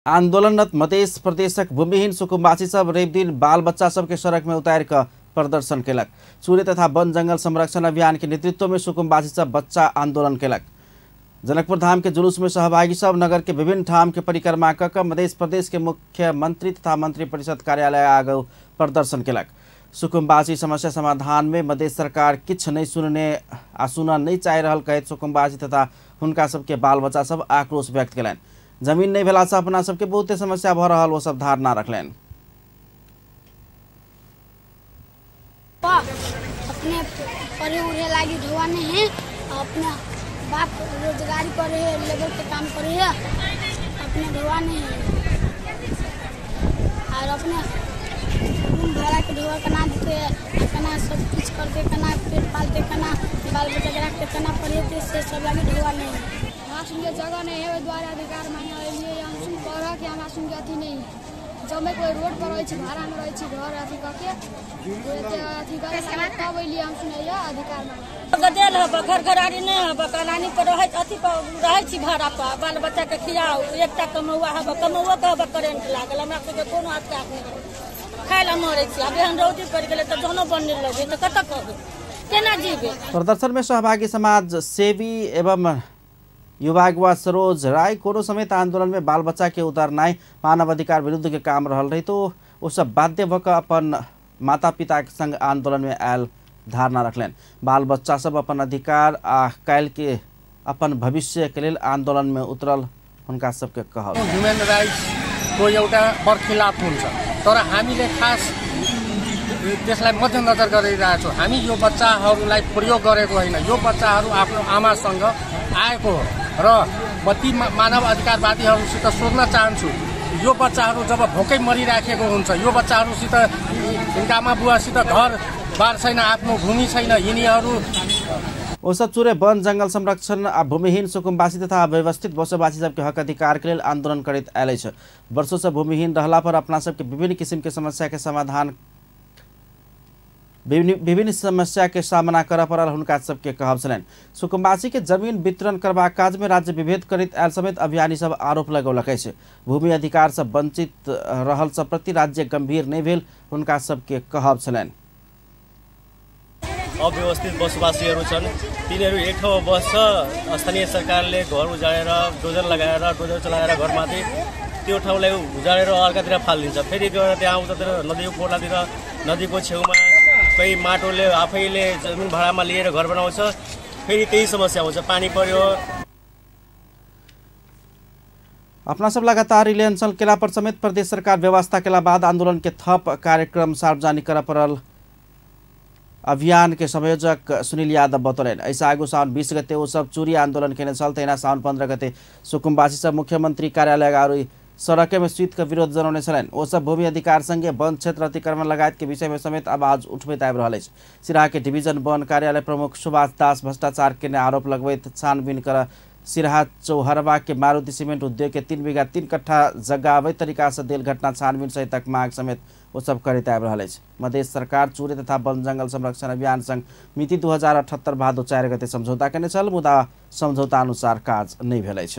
आंदोलनरत मध्य प्रदेशक भूमिहीन सुकुम्बासी सब रविदिन बाल बच्चा सबके सड़क में उतार कऽ प्रदर्शन केलक। चूरे तथा वन जंगल संरक्षण अभियान के नेतृत्व में सुकुम्बासी सब बच्चा आंदोलन केलक। जनकपुर धाम के जुलूस में सहभागी सब नगर के विभिन्न ठाम के परिक्रमा कऽ कऽ मध्य प्रदेश के मुख्यमंत्री तथा मंत्रिपरिषद कार्यालय आगू प्रदर्शन केलक। सुकुम्बासी समस्या समाधान में मध्य सरकार किछु नहीं सुनने आ सुनऽ नहीं चाहि रहल कहैत सुकुम्बासी तथा हुनका सबके बाल बच्चा सब आक्रोश व्यक्त केलनि। जमीन नहीं भेला से अपना सबके बहुते समस्या भऽ रहल ओ सब धारणा रखलनि। अपने पढ़े उढ़े लागी ढोआ नहीं है, अपना बाप रोजगारी करे है, लेबर के काम करे है, अपने ढोआ नहीं है और अपने रूम भाड़ा के ढोआ केना देते, केना सब कुछ करते, केना पेट पालते, केना बाल बच्चा के रखते, केना पढ़ेते, से सब लागी ढोआ नहीं है। हमरा सुनके जगह नहीं है, ओहि दुआरे अधिकार मांगे एलियै। हम सुन पढ़ऽ के हमरा सुनके अथी नहीं है, जब कोई रोड पर रहै छी, भाड़ा में रहै छी, घर अथी कऽ के अथी करे तब एलियै हम सुनैया अधिकार मांगे। गदेल हब, घर घरारी नहीं हब, कलानी पर रहै अथी पर रहै छी भाड़ा पर, बाल बच्चा के खियाउ, एकटा कमौआ हब, कमौआ के हब करेंट लागल, हमरा सबके कोनो अधिकार नहीं है, खाय ला मरै छी। आब एहन रौदी पड़ि गेलै तऽ जनो बन लगै तऽ कतऽ कहबै, केना जीबै। प्रदर्शन में सहभागी समाज सेवी एवं युवा अगुवा सरोज राय कोनो समेत आंदोलन में बाल बच्चा के उतारनाइ मानव अधिकार विरुद्ध के काम रहल रही तो ओ सब बाध्य भऽ कऽ अपन माता पिता के संग आंदोलन में आयल धारणा रखलनि। बाल बच्चा सब अपन अधिकार आ काल्हि के अपन भविष्य के लेल आंदोलन में उतरल हुनका सबके कहल। ह्युमन राइट्सको एउटा बरखिलाफ हुन्छ, तर हामीले खास त्यसलाई मध्यनजर गरिरहेको छौँ। हामी यो बच्चाहरूलाई प्रयोग गरेको होइन, यो बच्चाहरू आफ्नो आमासँग आएको हो र म ती मानव अधिकारवादीहरूसित सोध्न चाहन्छु, यो बच्चाहरू जब भोकै मरिराखेको हुन्छ, यो बच्चाहरूसित यिनका आमा बुवासित घर बार छैन, आफ्नो भूमि छैन, यिनीहरू ओ सब चूरे वन जंगल संरक्षण आ भूमिहीन सुकुम्बासी तथा अव्यवस्थित बसोबासी सबके हक अधिकार के लेल आंदोलन करैत आयल अछि। वर्षों से भूमिहीन रहला पर अपना सबके विभिन्न किसिम के समस्या के समाधान विभिन्न समस्या के सामना करऽ पड़ल हुनका सबके कहब छलनि। सुकुम्बासी के जमीन वितरण करबाक काज में राज्य विभेद करैत आयल समेत अभियानी सब आरोप लगौलक अछि। भूमि अधिकार से वंचित रहल सब प्रति राज्य गंभीर नहीं भेल हुनका सबके कहब छलनि। अव्यवस्थित बसोबासीहरू छन्, तिनीहरू एक ठाउँमा बस्छ, स्थानीय सरकारले घर उजाडेर डोजर लगाएर डोजर चलाएर घरमाथि त्यो ठाउँलाई उजाडेर अर्कातिर फालिदिन्छ। फेरि गएर त्यहाँ उतातिर नदीको खोलातिर नदीको छेउमा कोही माटोले आफैले जमिन भाडामा लिएर घर बनाउँछ, फेरि त्यही समस्या हुन्छ, पानी पर्यो। अपना सब लगातार रिले अनशन केला पर समेत प्रदेश सरकार व्यवस्था केला बाद आंदोलन के थप कार्यक्रम सार्वजनिक करऽ पड़ल अभियान के संयोजक सुनील यादव बतौलनि। एहिसँ आगू साउन 20 गते ओ सब चूरी आंदोलन केने छल, तहिना साउन 15 गते सुकुम्बासी सब मुख्यमंत्री कार्यालय अगाडि सड़क में सुति के विरोध जनौने छलनि। ओ सब भूमि अधिकार संगे वन क्षेत्र अतिक्रमण लगायत के विषय में समेत आवाज उठबैत आबि रहल अछि। सिराहा के डिवीजन वन कार्यालय प्रमुख सुभाष दास भ्रष्टाचार के आरोप लगबैत छानबीन कर सिराहा चौहरवा के मारुति सीमेंट उद्योग के 3 बीघा 3 कट्ठा जग्गा अवैध तरीका से देल घटना छानबीन सहितक मांग समेत ओ सब करैत आबि रहल अछि। मध्य सरकार चूरे तथा वन जंगल संरक्षण अभियान संग मिति 2078 भादो 4 गते सम्झौता केने छल, मुदा सम्झौता अनुसार काज नहि भेल अछि।